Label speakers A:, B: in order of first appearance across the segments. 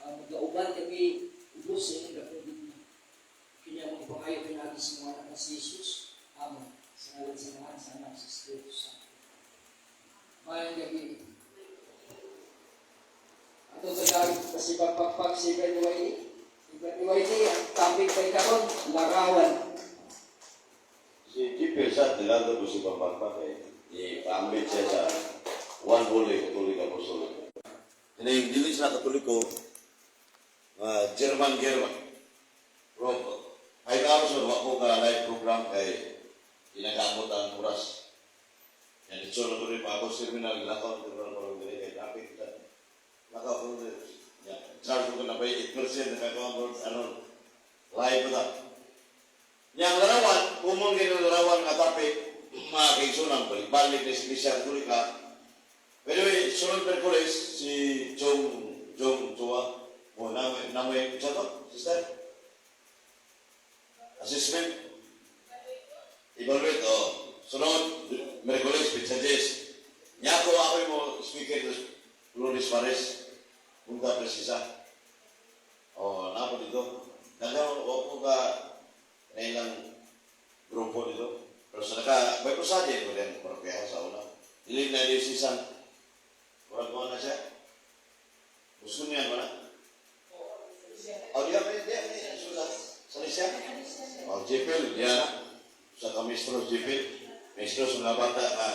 A: Magauban kami ubos sa inyong dakong gugma. Kini among ipangayo pinaagi sa imong anak na si Jesus. Amen. Sa ngalan sa Amahan, sa Anak, sa Espiritu Santo. Maayong gabii. Ato tagalog kasi pagpagpag si Brad Wiley. Si Brad Wiley, ang topic kay karon, larawan.
B: Si GP sa dilado ko si Pampagpak eh. Ipaambit siya sa One Holy Catholic Apostolic. Kini dili sila Katoliko, German German. Bro, 5 hours na wa ko ka live program kay ginagamot ang oras. Yan, ito na ko rin pa ako sa terminal, lakaw ang terminal ko rin dili kay traffic. Lakaw ko rin. Yan, charge ko na ba 8% na kagawa ko, ano, live ba? Yang larawan, common kayo ng larawan nga topic, mga kaigsunan, balik-balik na sa Iglesia Katolika. By the way, sunod Merkules, si Jong, Jong Chua, mo namoy, namoy, sa to, sister? Assessment? Evaluate, oh. Sunod, Merkules, petsa 10. Nya ako, ako mo speaker, Lourdes Pares, Punta Precisa. Oh, napo dito. Daghang, wa ko ka, na ilang grupo dito. Pero sa naka, may pasade ko din, parokya sa una. Dili na diocesan. Murag ko na siya. Gusto niya mo na? Oh, diya, may, diya, may, sulat. Sa siya? Oh, Jepil, diya na. Sa kamistro, Jepil. Mistro sa mga bata nga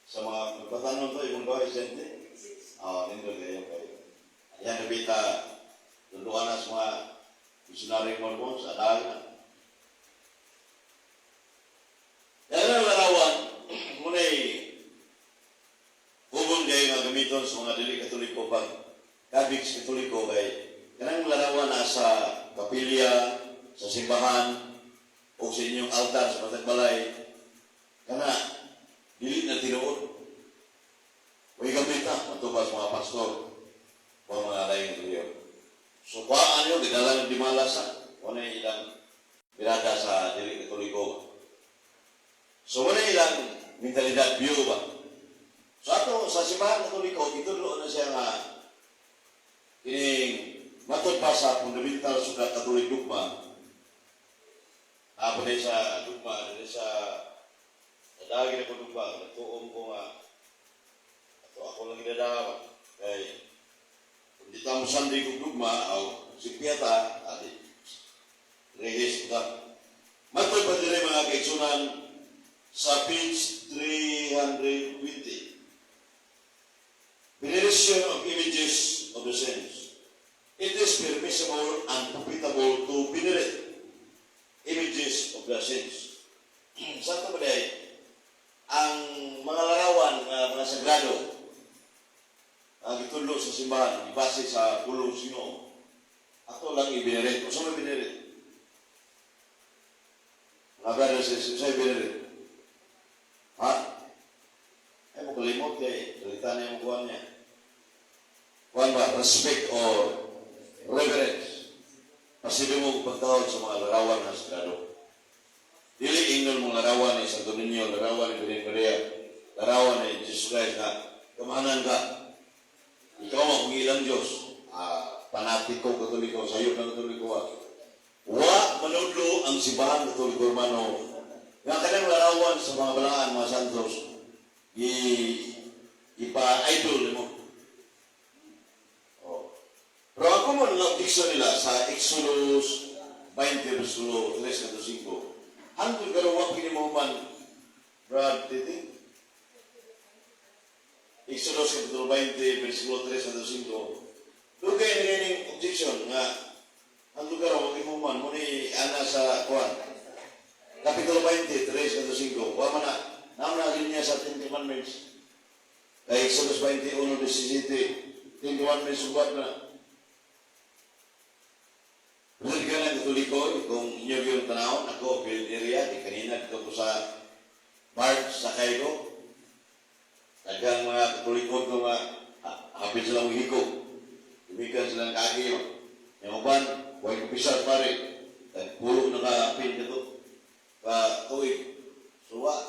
B: sa mga nagpatanon to, imong gawa, estudyante. Oh, nindot kayo kayo. Yan, nabita, tunduan na sa mga missionary Mormons, adal na. Yan ang larawan, muna'y common kayo nga gamiton sa mga dili Katoliko pag kabig sa Katoliko kay kanang larawan na sa kapilya, sa simbahan, o sa inyong altar sa matag balay, kana dili na tinuod. Way gamita matubas mga pastor o mga laing relihiyon. So kuhaan yun, gidala ng dimalasa. Wala ilang birada sa dili Katoliko. So wala ilang mentalidad view ba? So ato sa simbahan Katoliko, gitudlo na siya nga kining matod pa sa fundamental sa Catholic dogma. Apo din sa dogma, din sa nadagi na ko dogma, nagtuom ko nga ato ako lang ginadawa kay kung di ta mo sandi kong dogma aw si Pieta ati rehis ta. Matod pa diri, mga kaigsunan, sa page 320. Veneration of images of the saints. It is permissible and profitable to venerate images of the saints. Sa ito ba ang mga larawan, nga mga sagrado, ang gitudlo sa simbahan, ibase sa pulong sa Ginoo, ato lang i-venerate. Unsa may venerate? Mga brothers and sisters, unsa venerate? Ha? Ay mo kalimot kay salita niya mo kuhan niya. Kuhan ba? Respect or reverence. Pasido mo pagtawag sa mga larawan na sagrado. Dili ingnon mong larawan ni Santo Niño, larawan ni Virgen Maria, larawan ni Jesus Christ na kamahanan ka. Ikaw ang ilang Diyos. Ah, panatiko Katoliko, sayo ng Katoliko. Ah. Wa manudlo ang simbahan Katoliko Romano nga kanang larawan sa mga balaan, mga santos, i ipa-idol mo. Oh. Pero ako mo nga objection nila sa Exodus 20 versikulo 3 to 5. Hangtod karon wa kini mo man, Brad Titi. Exodus kapitulo 20 versikulo 3 to 5. Dugay na kining objection nga hangtod karon wa kini mo man mo ni ana sa kuan. Kapitulo 20, 3 to 5. Wa man na naman na linya sa Ten Commandments. Kay Exodus 21, 17, Ten Commandments subat na. Pwede ka na Katoliko, kung inyo yung tanawon, ako, field area, di kanina, dito ko sa March, sakay ko. Daghang mga Katoliko ko nga, hapit silang hiko. Gumikan silang kagi. Yung uban, huwag kumpisal pare. Nagpulo na ka pin dito. Ka tuig. So, wa.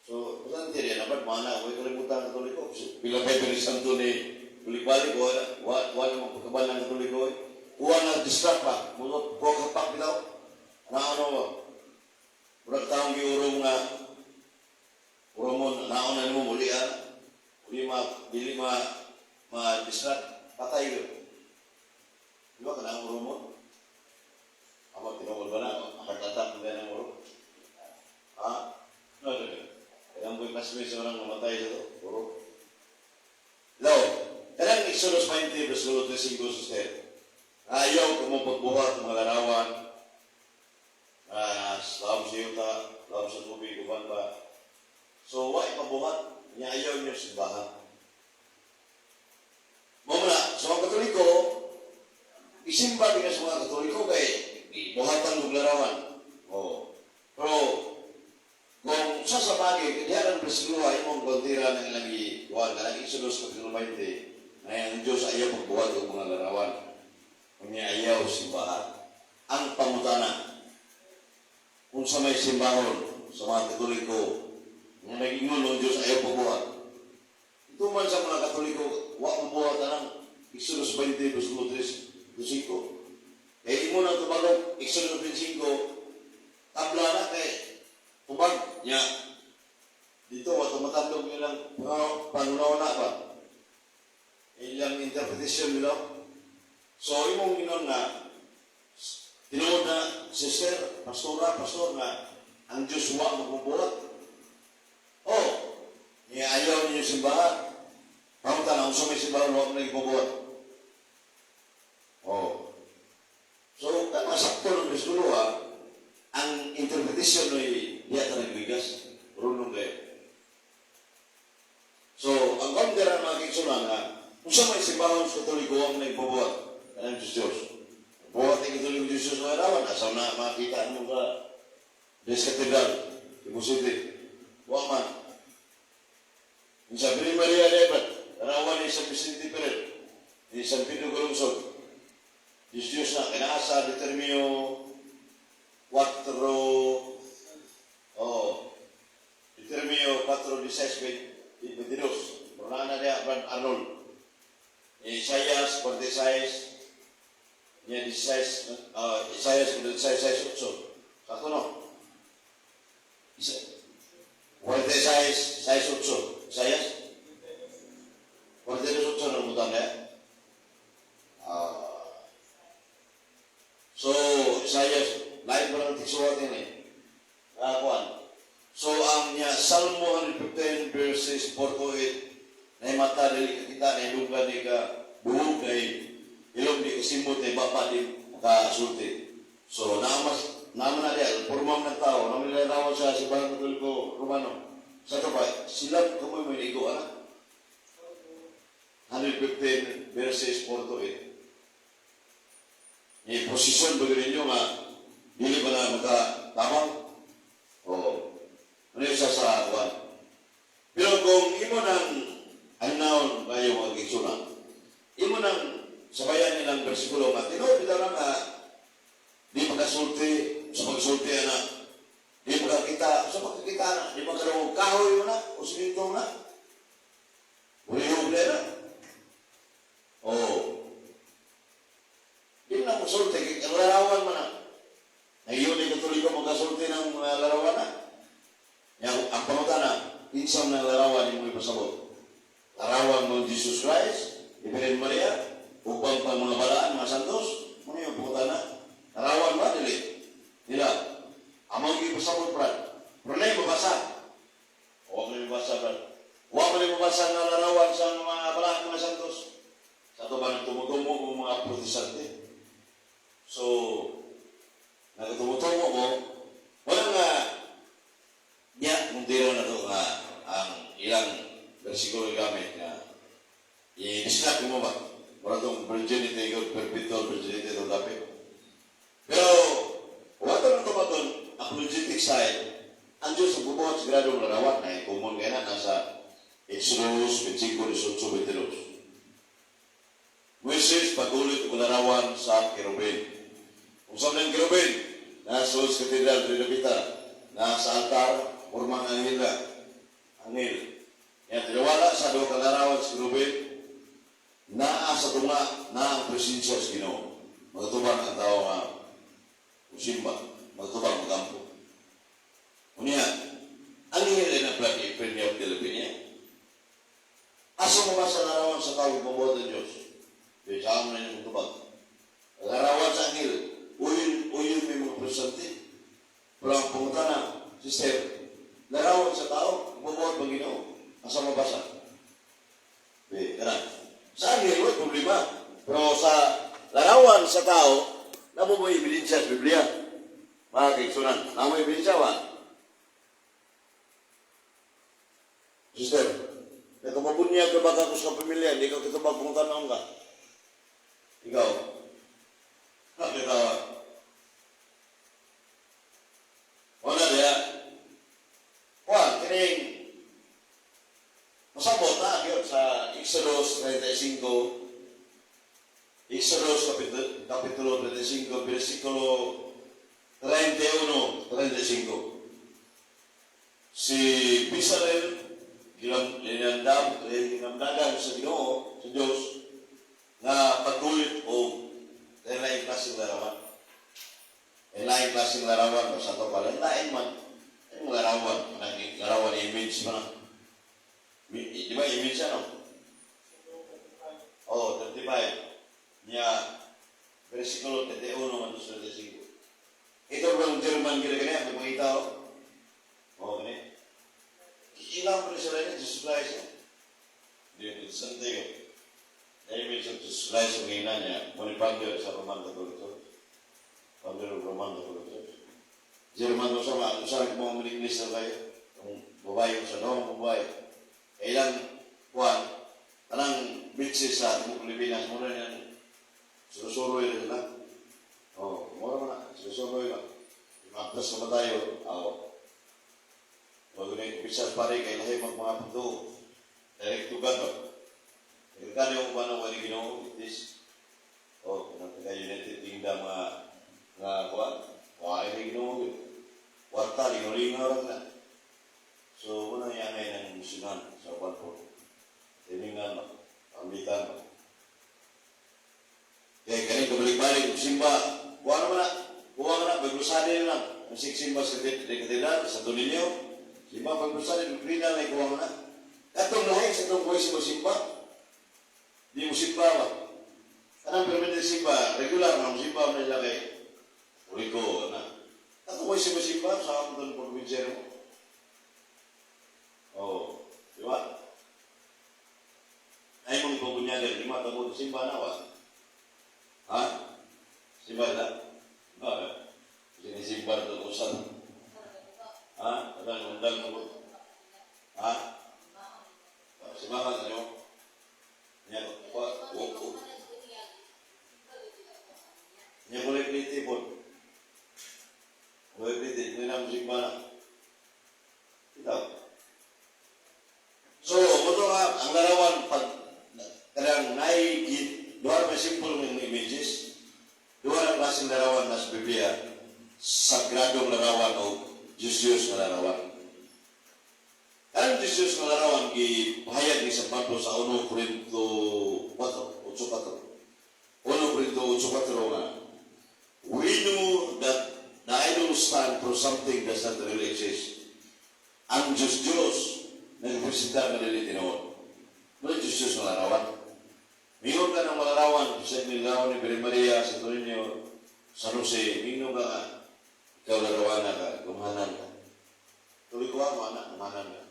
B: So, saan tiri, dapat mana, huwag kalimutan Katoliko. Pila pa yung santo ni Balik-balik, wala, wala, wala mo pagkabal ng Katoliko eh. Kuha na distract pa, mulo, kuha ka pa bitaw. Ano ano ba? Murag taong giurong nga, urong mo, naon na nimo muli ah. Muli ma, dili ma, ma-distract, patay yun. Di ba ka na ang urong mo? Ako, tinungol ba na? Heart attack na ng urong? Ha? No, no, no. Kaya ang classmates sa nang mamatay sa to, urong. Lo, kanang Exodus 20, versikulo 35, sister. Ayaw kamo pagbuhat ng mga larawan, na lawom sa yuta, lawom sa tubig, uban ba. So, wa ipabuhat, niya ayaw niyo simbahan. Mao na, sa mga Katoliko, isimba din sa mga Katoliko kay buhatan og larawan. Oh. Pero, kung sa sa bagay, diha ang bersikulo ay imong kontira ng ilang ikuan, kanang Exodus kapitulo 20, na ang Diyos ayaw pagbuhat og mga larawan. Unya ayaw simbahan. Ang pangutana, kung sa may simbahon sa mga Katoliko, nga nag-ingon ng Diyos ayaw pagbuhat. Ito man sa mga Katoliko, wa mabuhat anang Exodus 20, versikulo 3, 5. Kaya imo nang tubagong Exodus 25, tabla na kay tubag niya. Dito, wa tumatandog ilang pangunawa na ba? Ilang interpretation nila. So, imong inon nga, tinuod na, sister, pastora, pastor na, ang Diyos wa magbubuhat. Oh, niya ayaw ninyo simbahan. Pangutan, ang may simbahan, wa mo nagbubuhat. Oh. So, kung sakto ng bersikulo ha, ang interpretation ay diya ta nagbigas. Runong kayo. So, ang kondera mga kaigsunan nga, kung sa may simbahon sa Katoliko ang nagbubuhat, anong Diyos Diyos. Buhat ng Katoliko Diyos Diyos mga larawan, asa na makita mo sa Des Cathedral, Cebu City. Wa man. Yung sa Virgin Maria Lebat, larawan ni San Vicente Ferrer, ni San Pedro Calungsod. Diyos Diyos na, kinaasa, Deuteronomio 4, oh, Deuteronomio 4, 16, 22. Pernah na dia, Brad Arnold. Isaias 46, niya 16, Isaias 46, 6, 8. Sakto no? Isa, 46, 6, 8. Isaias? 46, 8 na mutan ya. Ah. So, Isaias, lain pa lang tiksuwat ini. Nakakuan. So, ang niya, Salmo 115 verses 4 to 8, na mata dili ka kita, na ilunggan di ka buhog, na ilong di ka simot, na baba di makasulti. So, naamas, naman na diya, pormam ng tao, naman nila tawag sa Simbahan Katoliko Romano. Sa ito pa, sila kamoy may ligo, anak. 115 verses 4 to 8. May posisyon ba ninyo nga, dili ba na makatabang? Oo. Ano yung sa kuwan? Pero kung imo nang unknown kayo mga kaigsunan, imo nang sabayan nilang bersikulo nga, tinuod bitaw na nga, di makasulti, sa pagsulti ana, di makakita, sa pagkakita na, di magkaroon kahoy mo na, o siminto na, Ulihog na. Oo. Di na musulti, ang larawan man na. Ngayon ay Katoliko magkasulti ng mga larawan na. Yang ang pangutana, kinsam ng larawan yung ipasabot. Larawan mo Jesus Christ, Virgin Maria, upang pa mga balaan, mga santos, ano yung pangutana? Larawan ba? Dili. Nila. Among ipasabot, Brad. Pero na yung mabasa. Huwag mo mabasa, Brad. Huwag mo mabasa nga larawan sa mga balaan, mga santos. Sa ito ba nang tumutumo mo mga Protestante? So, nagtumutumo mo, wala nga niya, kung di na to nga ang ilang bersikulo gamit nga i-distract mo ba? Wala itong virginity, God, perpetual virginity ito dapit. Pero, wala ito nang tumaton, apologetic side, ang Diyos ang bubuhat sa gradong larawan na common kaya na nasa Exodus 25, 18, 22. Moises, pag-ulit og larawan sa kerubin. Kung saan ang kerubin, nasa Los Cathedral, Trinidad, nasa altar, pormang anghel na. Anghel. Yan, tinawala sa duha ka larawan sa kerubin. Naa sa tunga na ang presensya sa Ginoo. Magatubang ang tao nga musimba, magatubang magampo. Unya, ang hila na plan i-premium Pilipinya. Asa mo ba sa larawan sa tao mabuhat ng Diyos? Di sa na yung tubag. Larawan sa anghel, uyon, uyon may mga presente. Pero ang pangutana, sister, larawan sa tao, mabuhat ng Ginoo. Asa mo basa? Di, kana. Sa anghel, wala problema. Pero sa larawan sa tao, namo mo ebidensya sa Biblia. Mga kaigsunan, namo ebidensya ba? Sister, nagkamabunyag ka ba ka sa pamilya, hindi ka kitubag kung tanong ka? Ikaw? Bakit tawa? Wala diya. Juan, kining masabot na yun sa Exodus 35, Exodus kapitulo 35, versikulo 31, 35. Si Bezalel, ginamdam, ginamdagan sa Ginoo, sa Diyos, na paggulit o lain klaseng larawan. Lain klaseng larawan, basta ito pala, lain man. Yung larawan, ang larawan image man. Di ba image ano? Oh, 35. Niya, versikulo 31 ngadto sa 35. Ito bang German gina kanya, may makita oh. Oh, gani. Ilang mo na sila niya, Jesus Christ. Eh? Di, interesante yun. The image of Jesus Christ ang ina niya, muna founder sa Roman Catholic Church. Founder of Roman Catholic Church. German mo sa mga, sa mga English na kayo, yung babae sa noong babae. Ilang kuan, tanang bitches sa tibuok Pilipinas, muna niyan, susuroy rin sila. Oh, mura man na, susuroy lang. Maplas na ba tayo? Oo. Wag na yung pisas pare, kay lahi mag mga pagtuo. Direct to God ba? Kaya yung paano wala Ginoo this. Oh, kanang taga United Kingdom nga nga kuan, wala ni Ginoo. Kwarta lingaw-lingaw ra na. So, muna yung ng misyonan sa kwan po. Tiningan ba? Pambitan ba? Kaya kanin kabalik-balik, simba, kuha naman na, kuha ka na, pag-rusade na lang. Ang simba sa katedral, sa Dominio, simba pag-rusade, pag-grina na, kuha ka na. Katong lahi sa itong buhay mo simba, di mo simba ba? Anong permanent simba? Regular na mo simba mo nila kay uli ko na. Katong buhay mo simba, sa akong doon probinsya mo. Oh, di ba? Ay mong ipabunyagan, lima tabo simba na ba? Ha? Simba na? Ba? Sinisimba na ito usan. Ha? Undang undang mo. Ha? Simbahan na nyo? Nya, wa, o, o. Nya boleh pliti pun. Boleh pliti, ini nam simba na. Ito. So, ito nga, ang larawan, pag kanang naigit, duha may simple ng images, duha na klaseng larawan na sa Biblia, sagradong larawan o Diyos-Diyos na larawan. Ang Diyos-Diyos na larawan, gipahayag ni San Pablo sa 1 Corinto 4, 8.4. 1 Corinto 8.4 nga, we know that the idol stand for something does not really exist. Ang Diyos-Diyos, nagpresenta nga dili tinuod. Wala Diyos-Diyos na larawan. Mingon ka ng malarawan, sa nilarawan ni Birhen Maria, sa Torino, San Jose, mingon ka nga, ikaw larawan na ka, gumahanan ka. Tuloy ko ako, anak, gumahanan ka.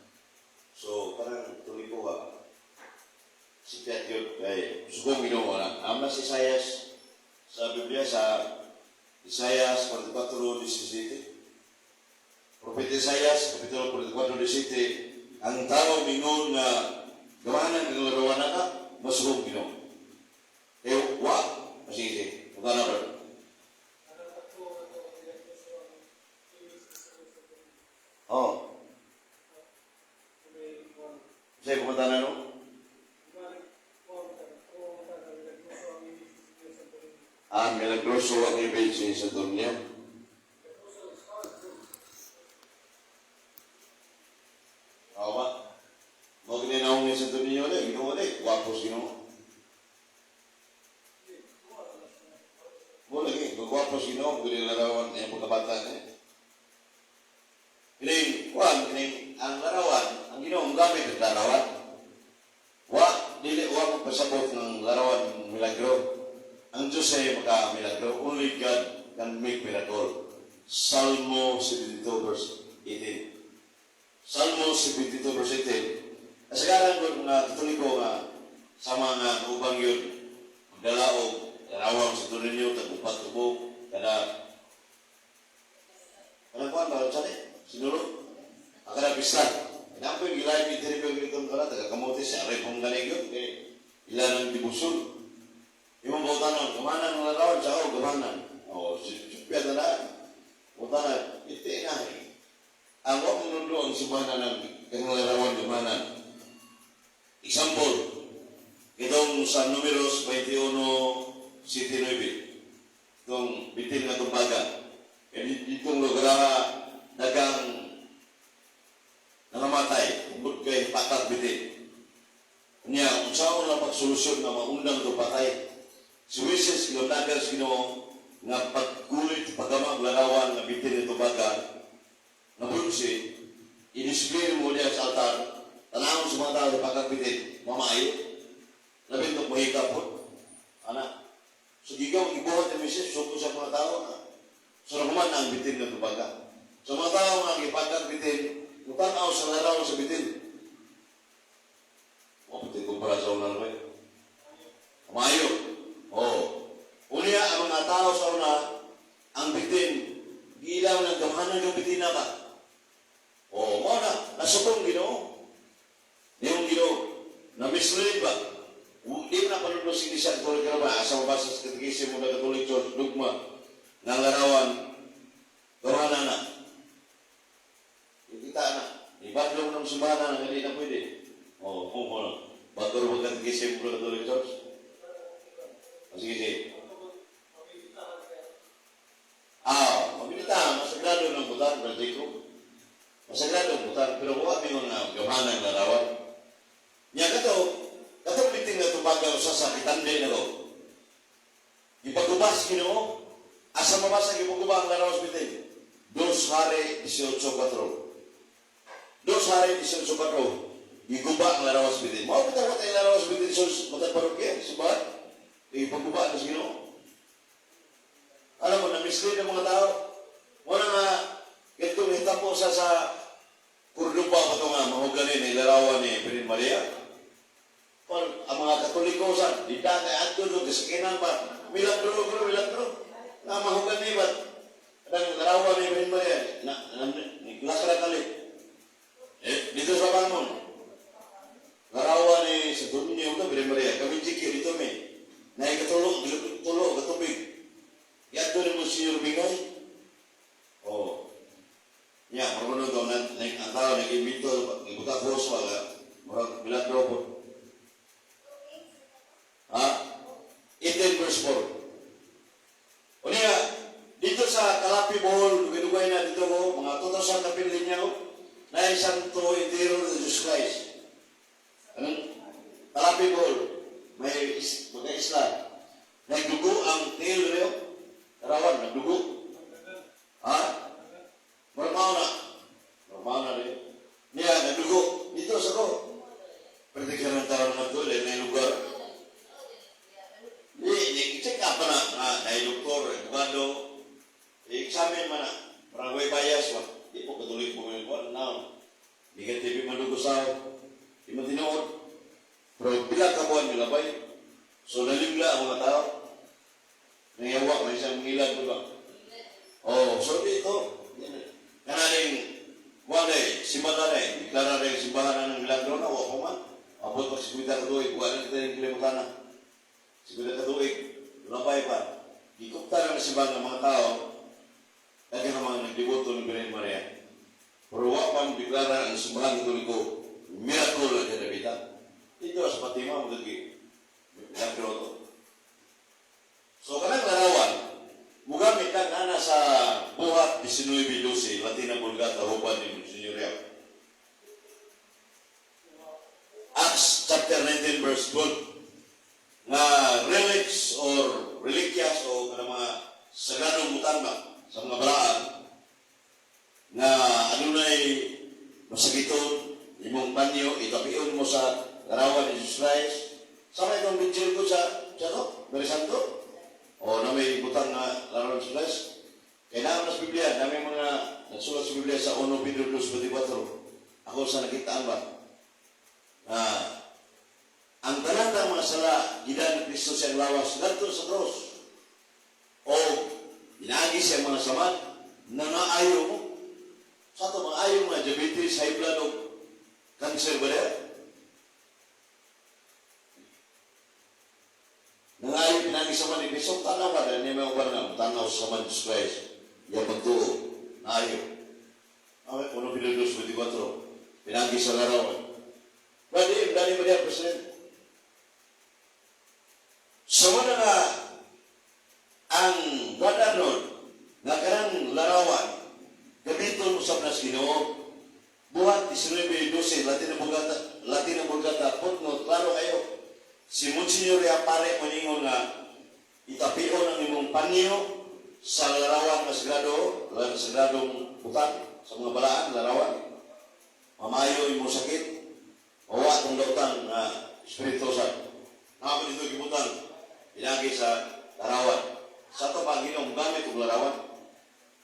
B: So, parang tuloy ko ka. Si Piat yun, kay sugong Ginoo na. Ama si Isaias sa Biblia, sa Isaias 44:17. Propeta Isaias, Kapitulo 44:17, ang tao mingon nga gamahanan ng larawan ka, masugong Ginoo. Eh, wa, sige, sige. Punta na, bro. Oh. Sige, pumunta na, no? Ah, milagroso ang image ni Saturnia. Oo ba? Mo gininaong ni Santo Niño ulit, Ginoo ulit, gwapos Ginoo. Gihapos Ginoo gud larawan niya pagkabata niya. Kining kuan, kining ang larawan, ang Ginoo gamit ang larawan. Wa dili wa magpasabot ng larawan milagro. Ang Diyos ay maka milagro. Only God can make miracle. Salmo 72 verse 18. Salmo 72 verse 18. Kasagaran ko mga Katoliko nga sa mga ubang yun, magdala og larawan sa ninyo, tag-upat tubo, kada kanang kuan ba, sa ni? Sinulog? Ang kada pista. Inampo yung gilay, interview itong kana, taga kamote, sa aray pong galing yun, kay ilan ang dibusyon. Imong bautanon, gamanan ang larawan, sa ako, gamanan. O, supya na na. Bautanan, iti na. Ang wa mo ang simbahan ng kanyang larawan, gamanan. Example, itong sa Numeros 21, 7, 9. Itong bitin nga tumbaga. Kaya ditong lugar dagang nangamatay, tungod kay pakat bitin. Niya, unsaon lang pagsolusyon nga maundang ito patay. Si Moises, gilundagan sa Ginoo nga pagkulit paggama og larawan nga bitin ito baga, nga bronse, i-display mo diya sa altar, tanawon sa mga tao sa pagkabitin, mamaayo. Labing ito mahika po. Ana. So gigaw, ibuhat ni Moises, suko sa mga tao. So nakuman na ang bitin nga tubaga. Sa mga tao nga gipagkabitin, mutanaw sa larawan sa bitin. Maputi kumpara sa una naman. Maayo. Oh. Unya, ang mga tao sa una, ang bitin, gilaw ng gamanan ng bitin na ka. Oh, mao na, nasukong Ginoo. Niyong Ginoo, na mislead ba? Di mo na panundo sa Iglesia Katolika ba? Asa mo ba sa Catechism mo na Catholic Church, dugma, ng larawan, gamanan na. Ikita na. Ibadlong ng simbahan na, hindi na pwede. Oo, oh, oh, oh. Bago rin mag-Catechism mo na Catholic Church? Oh, sige, sige. Ah, mabilita, masagrado ng butan, Brother Jacob. Masagrado ang butan, pero huwag mo nga gamanan ng larawan. Nya kato, katong bitin nga tubaga usa sa kitande na ko. Ipagubas Ginoo, asa mabasa gipaguba ang larawan sa bitin? Dos Hari 18.4. Dos Hari 18.4. Giguba ang larawan sa bitin. Mao bitaw ko tayo larawan sa bitin sa matag parokya, simbahan. Ipaguba na sa Ginoo. Alam mo, na-mislead ang mga tao. Muna nga, itong hitabo sa Cordoba pa ito nga, mahuganin ni larawan ni Virgen Maria. Kung ang mga Katoliko sa, di da kay adto do, kasakinan ba, milagro, milagro, milagro. Na mahugani ba? Ang larawan ni Virgen Maria, na, niglakra kali. Eh, dito sa Bangon, larawan ni sa Dominio ito, Virgen Maria, kami jiki dito mi. Naikatulo, tulo, katubig. Yadto ni Monsignor Bingay. Oh. Ya, marunong to, na, na, ang tao nag-imbito, ibuta ko sa wala, murag milagro po. Ha? 18 verse 4. Unya, dito sa Calape, Bohol, dugay-dugay na dito ko, mga 2,000 kapil linya ko, na Santo Entierro de Jesus Christ. Anong? Calape, Bohol, may mga isla. Nagdugo ang tail rin. Larawan, nagdugo. Ha? Normal na. Normal na rin. Niya, nagdugo. Dito sa ko. Pwede ka ng tao naman ito, dahil na lugar. Di, di, check up pa na. Ah, dahil doktor, abogado. I-examine man na. Parang way bias ba? Di po Katolik po ngayon. Wala na. Negative madugo sa di man tinuod. Pero pila ka buwan nilabay. So nalimla ang mga tao. Nangyawak, may isang ilan ba? Oh, so dito. Kanaling, wala eh, simbahan na eh. Deklara na yung simbahan na ng milagro na, wala pa man. Abot pa 50 ka tuig, wala na tayo kalimutan na. 50 ka tuig, labay pa. Gikupta na ng simbahan ng mga tao, lagi ng mga nagdeboto ng Birhen Maria. Pero wa pa deklara ang simbahan Katoliko, miracle na kinabita. Dito sa Fatima, magagi, milagro to. So, kanang larawan, mugamit ka nga sa Buhat 19.12, Latina Vulgata, huban ni Monsignor Yap. Acts chapter 19 verse 12, nga relics or relikyas o kanang mga sagradong sa to, Mary Santo. O na may butang nga larawan sa Christ. Kaya naman sa Biblia, na may mga nagsulat sa Biblia sa 1 Pedro 2.24. Ako sa nakitaan ba? Na ang tanan mga sala, gidan ni Kristo sa lawas, ngadto sa cross. O inagi siya mga samad, na naayo mo. Sa ato mga ayo mga diabetes, high blood, o cancer ba niya? Nangayo pinagi sa man ni Kristo, tanaw ba? Dahil niya may uban nga, tanaw sa man Jesus Christ. Iya pagtuo, naayo. Okay, 1 Pedro 2.24. Pinagi sa larawan. Pwede, dali ba niya, President? Sa mga nga, ang wadanon, nga kanang larawan, gamiton usab na sa Ginoo. Buhat 19:12, Latin Vulgata, Latin Vulgata, footnote, klaro kayo. Si Monsignor Pare moningon nga itapion ang imong panyo sa larawan nga sagrado, sagradong butang, sa mga balaan, larawan. Mamayo imong sakit, mawa itong dautan nga espiritu sa naman dito gibutang, pinagi sa larawan. Sa ito pa, ang Ginoo gamit og larawan.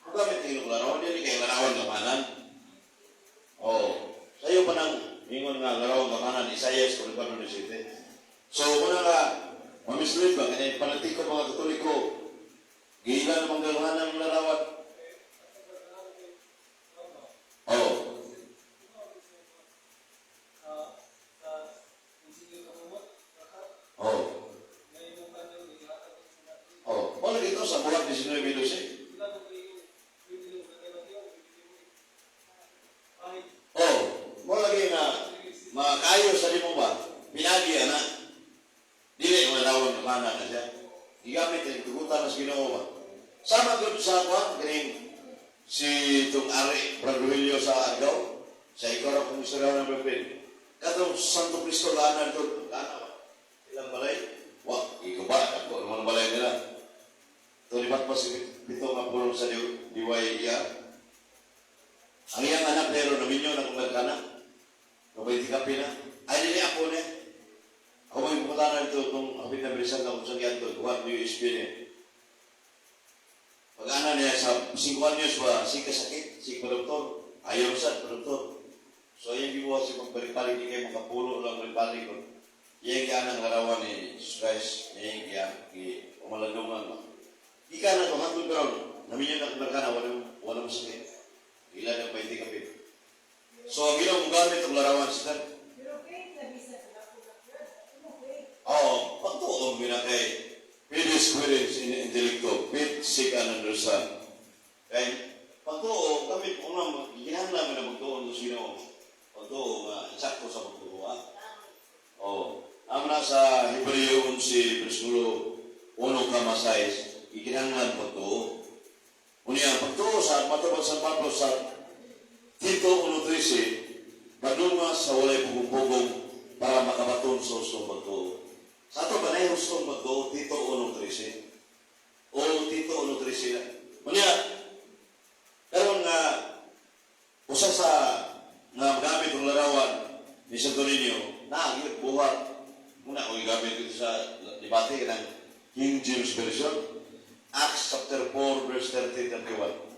B: Kung gamit ang Ginoo larawan, dili kay larawan nga kanan. Oh, sayo pa nang ingon nga larawan nga kanan, Isaias 44:17. So, muna nga, mamislead ba, kaya panatiko mga Katoliko, giila namang galhanan ng larawan. Oh, oh, oh. Wala dito sa Buhat 19:12. Oh, mo lagi nga makayo sa limo ba? Pinagi ana. Dili mo larawan nga kanan na siya. Gigamit ang tugutan sa Ginoo ba. Sama gyud sa kuan kining si itong Ari Braduilio sa Argao, sa ikaw ra kung istorya ng Biblia. Katong Santo Cristo laanan to, lana ba? Ilang balay? Wa, ikaw ba? Ako naman ang balay nila. Ito lipat pa si pito nga pulong sa DYER. Ang iyang anak pero naminyo na kung kana. Kabay ti kape na. Ay, dili ako niya. Ako may pumunta na dito itong kapit na bilisan na kung saan yan ito. Kuhan USB niya. Pag ana niya sa 5 anyos ba, si kasakit, si pa-doktor. Ayaw sa pa-doktor. So, ayang gibuhat si magbalik-balik ni kayo, makapulo lang balik-balik ko. Iyang gianang larawan ni Jesus Christ, iyang giang, gi umalandungan. Ika na ito, hangtod karon, naminyo na kung kana, walang, walang masakit. Ila ng 20 kapit. So, ang ginoo gamit ang larawan, sister.
C: Pero faith na bisa sa ako na faith.
B: Oo, pagtuon mo na kay fides quaerens intellectu, faith seek and understand. Kay pagtuo, kami unang ginahanglan mo na magtuon sa Ginoo. Pagtuo nga insakto sa pagtuo, ah. Oh, amo na sa Hebreo 11 bersikulo 1,6, ikinahanglan pagtuo. Unya, pagtuo sa matubag San Pablo sa Tito 1:13, padunga sa walay pugong-pugong para makabaton sa hustong pagtuo. Sa ato ba na hustong pagtuo, Tito 1:13? O Tito 1:13 na. Unya, karon nga usa sa nga gamit ang larawan ni Santo Niño, na buhat muna ako gigamit dito sa debate ng King James Version, Acts chapter 4 verse 30 31.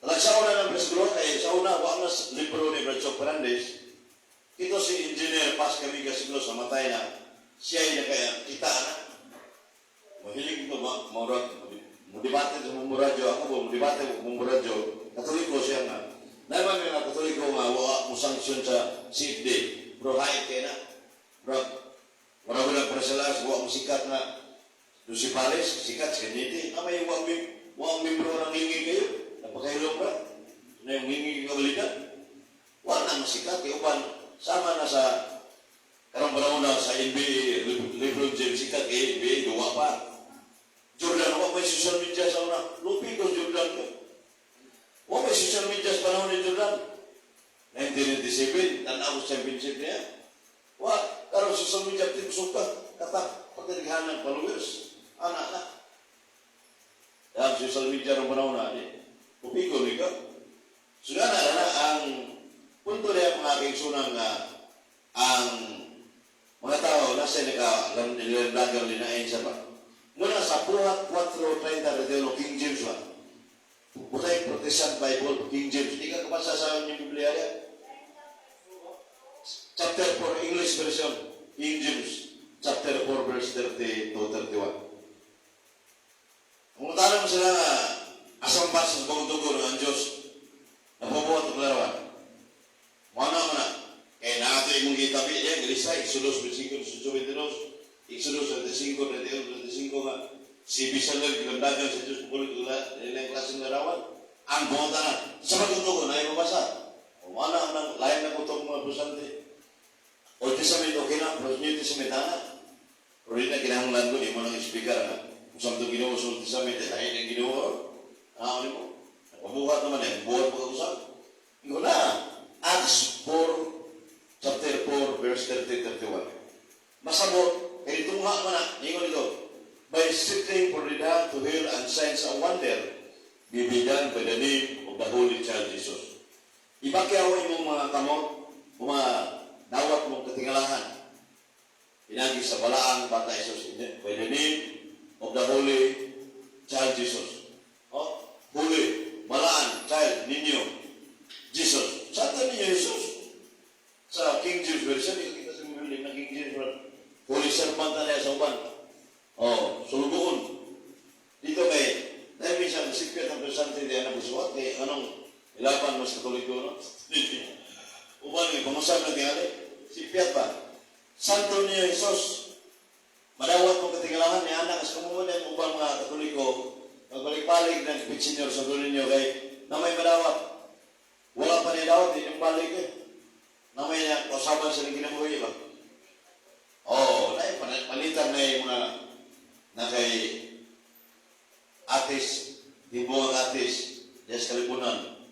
B: Talag sa una ng bersikulo, kay sa una, wa na libro ni Brad Fernandez, ito si Engineer Pascal Vigas Siglo sa matay na, siya ay nakaya, kita na. Mahilig ito, ma, maurag, mo debate sa mong radyo, ako po, mo debate sa mong radyo, Katoliko siya nga. Naman nga Katoliko nga, wa mo sanksyon sa CFD, bro, hayop kayo na. Bro, marami lang para sila, wa mo sikat nga, doon si Paris, sikat, si Kaniti, na may wang membro ng hingi kayo, napakahilong ba? Na yung hingi kabalita. Wa na masikat, kay uban, sama na sa, karong panahon na sa NBA, LeBron James sikat, kay NBA, duwa pa. Jordan, wa may social media sa una. Lupi ko Jordan ko. Wa may social media sa panahon ni Jordan. 1997, tanaw sa championship niya. Wa, karon social media, tipsok ka, katak, pagkadighanan, followers, anak na. Ang social media ng panahon na, di, upiko ni ka. So na na, ang punto niya mga kaigsunan nga, ang Mga tao, nasa naka nilalagaw linain sa ba. Muna sa Buhat 4.30 King James ba? Butay Protestant Bible, King James. Di ka kabasa sa inyong Biblia niya? Chapter 4, English version, King James. Chapter 4, verse 30 to 31. Kung mo sila nga, asang basa sa bagong dugo ng ang Diyos, nabubuhat ang larawan. Mana mo na. Kaya nato imong gitabi niya, Elisa, Exodus 25, 22, Exodus 25, 31, 35 nga, si Bisalel, gilamdagan sa Diyos, pulit ilang klaseng larawan. Ang buong na, sa bagong dugo, na mabasa. O mana mo na, lain na ko itong mga Protestante. Old Testament, okay na, pero New Testament, ana. Pero di na kinahanglan ko, di mo nang speaker na. Kung sa itong Ginoo sa Old Testament, eh, lain ang Ginoo. Ano mo? Pabuhat naman eh, buhat mo kausap. Ikaw na, Acts 4, chapter 4, verse 30, 31. Masabot, kay tungha man na, ningon ito, by sitting for the done to heal and signs and wonder, be done by the name of the Holy Child Jesus. Ibakyaw imong mga kamot, mga dawat mong katingalahan. Pinagi sa balaang bata Jesus, by the name of the Holy Child Jesus. Oh, Holy, balaan, Child, ninyo, Jesus. Saan ninyo Jesus? Sa King James Version, ikita sa mga na King James Version. Holy Servant na niya sa uban. Oh, sulugoon. Dito kay, dahil minsan, masipyat ang presente di anak busuat, kay anong ilaban mas Katoliko, no? Uban, may pamusab na tingali. Sipyat ba? Santo niyo Jesus. Madawat mong katingalahan ni anak as kumuha ang ubang mga Katoliko, magbalik-balik ng Senyor sa dulo ninyo kay na may madawat. Wala pa ni dawat, di yung balik eh. Na may usapan sa kinabuhi ba? Oh, na palitan na yung mga na kay atis, tibuang atis, diya sa kalibunan.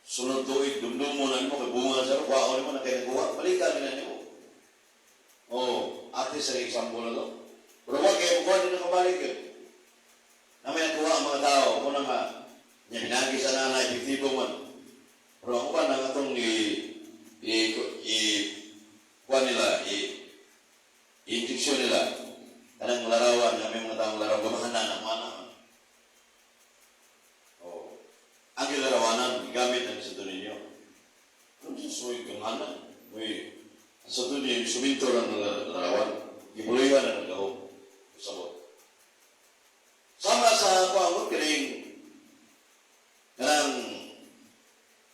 B: Sunod tuig, dumdumo na nimo kay bunga sa kuha nimo na kay nakuha, balikan na nimo. Oh, atis sa example na to. Pero wag kayo kuha din nakabalik eh. Na may nakuha ang mga tao, kung na nga, niya binagi sa nanay, epektibo man. Pero ako ba na atong i kuha nila, i injection nila, kanang larawan, na may mga taong larawan, gamahan na, na mana. Oh. Ang gilarawanan, gamit ang sa ninyo. Ano sa suway gamahanan? May, sa ninyo, suminto ang larawan, gibulihan na nagahom. Sabot. Sama sa kuha mo, kining, kanang,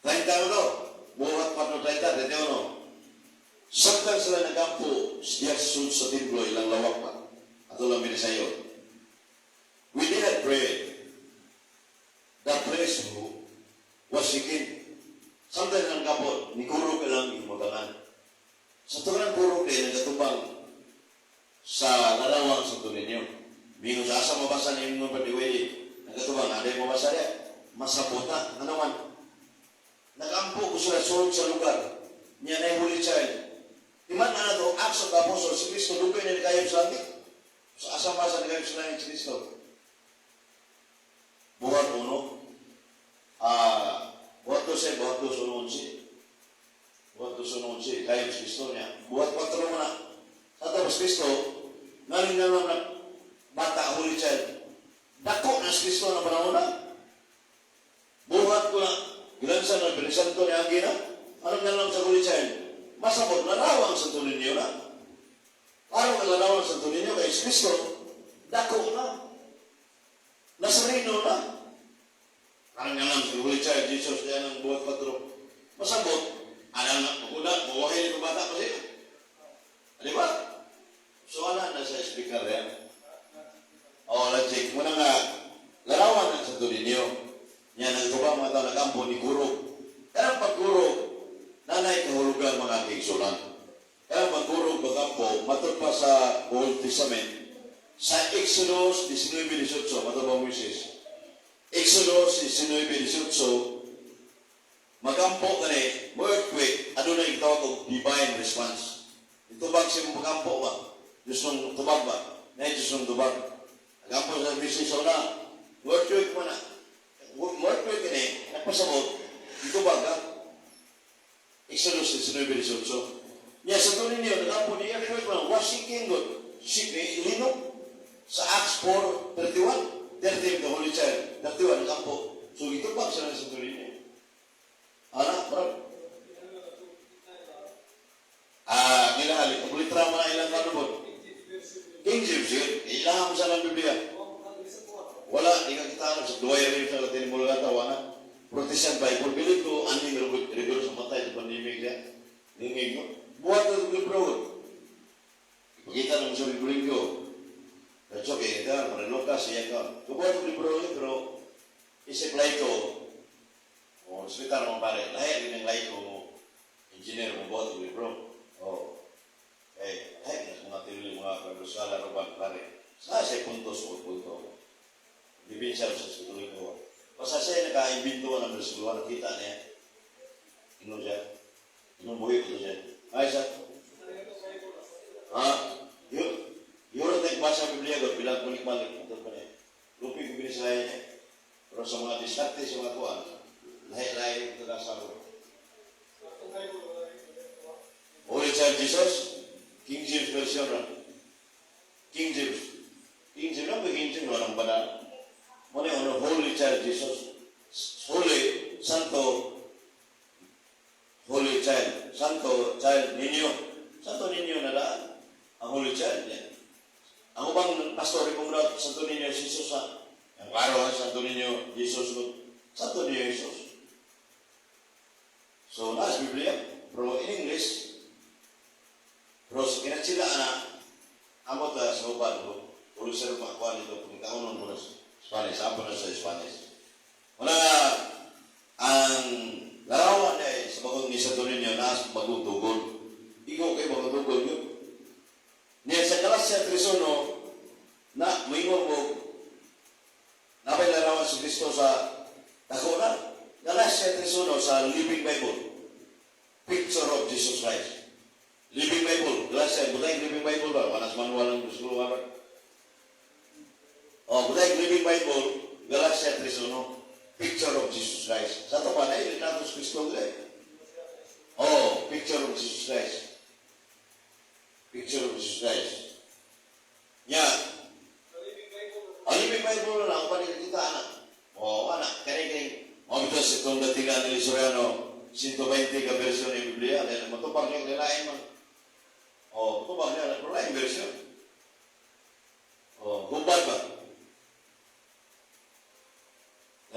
B: 31, Buhat 4.30, 31. Samtang sila nagampo, siya sa templo, ilang lawak pa. Ato lang binisayo. We did not pray. The place was shaken. Samtang nang gampo, ni kurog ilang imutangan. Sa tungan kurog din, nagatubang sa larawang sa ninyo. Mingon sa asa mabasa ni imong padiwili. Nagatubang, aday mabasa niya. Masabota, ano man. Nagampo ko sila sulod sa lugar. Niya na Holy Child. Di man na to, Acts of the Apostles, si Kristo, dugay na nikayob sa langit. Sa asa masa nikayob sa langit si Kristo? Buhat uno. Buhat dose, buhat dos, uno, 11. Buhat dos, uno, 11. Kayob si Kristo niya. Buhat 4 mo na. Sa tapos Kristo, ngaling na lang na bata, Holy Child. Dako na si Kristo na panahon na. Buhat ko na, gilansan na, binisanto ni Agi na. Anong nalam sa Holy Child? Masabot, larawang sa ninyo na. Parang ang larawan sa ninyo kay Kristo, dako na. Nazareno na. Parang nga lang sa Holy Child, Jesus, yan ang buhat 4. Masabot, anang na, maguna, mawahin yung bata pa siya. Di ba? So, ana na sa speaker yan. Oh, logic. Muna nga, larawan ng sa ninyo. Yan ang ito mga tao nagampo ni Guro. Kanang pagkurog, nanay kahulugan mga kaigsunan. Kanang pagkurog magampo, matod pa sa Old Testament, sa Exodus 19.18, matod pa Moises. Exodus 19.18, magampo kani, mo earthquake, ano na itawag og divine response. Itubag siya mo magampo ba? Diyos nung tubag ba? Na Diyos nung tubag. Nagampo sa business na. Earthquake mo na. Earthquake kani, nagpasabot, itubag ka. Exodus 19.18. Niya sa tuloy niyo, nagampo ni earthquake man, was shaking God. Linok sa Acts 4:31, 30 the Holy Child, 31, nagampo. So gitubag sila sa tuloy niyo. Ana, bro. Ah, ngilahali, pagulitra mo na ilang kanubot. King James yun, ilaha mo sa lang Biblia. Wala, di ka kita sa duway rin sa Latin Vulgata, wala. Protestant Bible, bilib ko, aning rigor sa matay sa pandemic niya. Ningig no? Buhat na libro. Ipakita naman sa libro ko. That's okay, ito, mariluka siya ka. Kubuhat ng libro yun, pero isip laiko, o hospital naman pare, lahi rin ang laiko mo, engineer mo buhat ng libro. Oh. Eh, lahi na sa mga tinuloy mga kaguskala, ruban, pare. Sa siya puntos o punto. Bibin siya sa tuloy ko. Basta siya naka-imbento ng versikulo, nakita niya. Ino siya. Ino buhi ko siya. Ay siya. Ha? Yun. Yun ang nagbasa Biblia ko, bilang balik-balik. Ito pa niya. Lupi ko binisaya niya. Pero sa mga diskarte sa mga kuan, lahi-lahi ito na sa Holy Child Jesus, King James Version ra. King James. King James lang, King James, walang banal. Muna yung ano, Holy Child Jesus. Holy, Santo, Holy Child. Santo Child Ninyo. Santo Ninyo na lang. Ang Holy Child niya. Ang ubang pastor kung Santo Ninyo Jesus ha. Ang araw ang Santo Ninyo Jesus. Santo Ninyo Jesus. So, nasa Biblia. Pero in English, pero sa kinatsila na, amot na sa uban ko, ulo sa makuha nito, kung kaunon mo na sa Spanish, apo na sa Spanish. Wala nga, ang larawan ay sa bagong ni Santo Niño na bagong tugol. Ikaw kay bagong tugol yun. Niya sa Galatia 3.1, na moingon mo, napay larawan si Kristo sa dako na. Galatia 3.1 sa Living Bible. Picture of Jesus Christ. Living Bible. Galatia, butay Living Bible ba? Wala sa manual ng gusto ba? Oh, butay Living Bible, Galatia 3.1. Picture of Jesus Christ. Sa ito pa, na retrato sa Kristo dili. Oh, picture of Jesus Christ. Picture of Jesus Christ. Nya, ang Living Bible na lang, panikita na. Oh, ana, kani kani. Mo ito sa itong datingan ni Soriano, 120 ka version ng Biblia, dahil matupag niya nilain man. Oh, matupag niya, pero lain version. Oh, gumbad ba?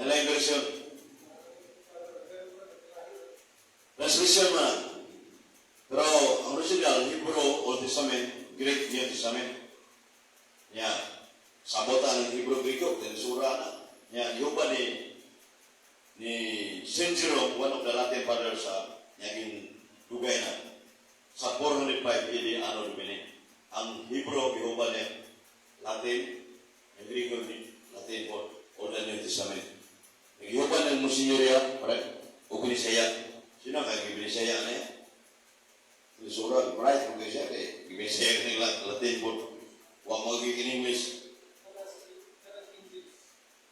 B: Lain version. Translation man. Pero ang original, Hebrew, Old Testament, Greek, New Testament. Nya, sabotan ng Hebrew, Greek, sura na. Nya, yung ba ni Saint Jerome, one of the Latin fathers sa naging dugay na sa 405 AD Anno Domini. Ang Hebrew, gihuban niya Latin, ang Greek, Latin po, Old and New Testament. Nagihuban ng Monsignoria, pare, o Binisaya. Sino kaya Binisaya na yan? Sura, right, kung siya, kay Binisaya ng Latin po. Wa mo in English.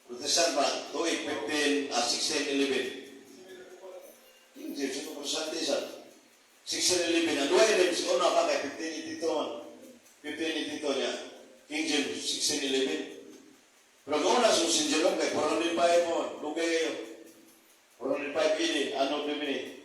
B: Protestant ba? 2, 15, 16, 11. King James, ito Protestante sa 16, 11. Ang duha 11, una pa kay 15, 82 man. 15, 82 niya. King James, 16, 11. Pero kung una sa Saint Jerome, kay 405 mo, lugay kayo. 405 ini, Anno Domini.